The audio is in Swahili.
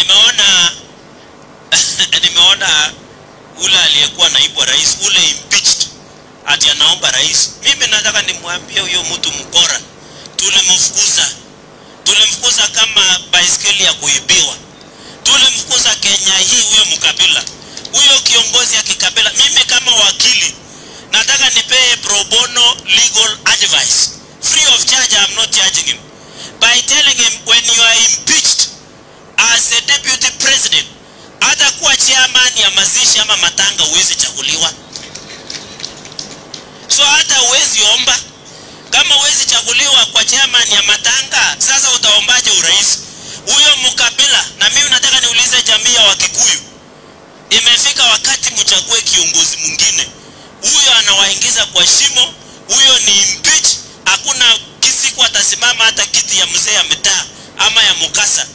Nimeona nimeona ule aliyekuwa naibu wa rais, ule impeached, ati anaomba rais. Mimi nataka nimwambie huyo mtu mkora, tulimfukuza. Tulimfukuza kama baiskeli ya kuibiwa. Tulimfukuza Kenya hii huyo mkabila. Huyo kiongozi ya kikabila. Mimi kama wakili nataka nipee pro bono legal advice. Free of charge, I'm not charging him. By telling him when you are impeached as a deputy president, hata kuwa chairman ya mazishi ama matanga huwezi chaguliwa. So hata huwezi omba. Kama huwezi chaguliwa kwa chairman ya matanga, sasa utaombaje urais? Huyo mkabila. Na mimi nataka niulize jamii ya Wakikuyu, imefika wakati mchague kiongozi mwingine. Huyo anawaingiza kwa shimo, huyo ni impeach. Hakuna kisiku atasimama hata kiti ya mzee ya mitaa ama ya mukasa.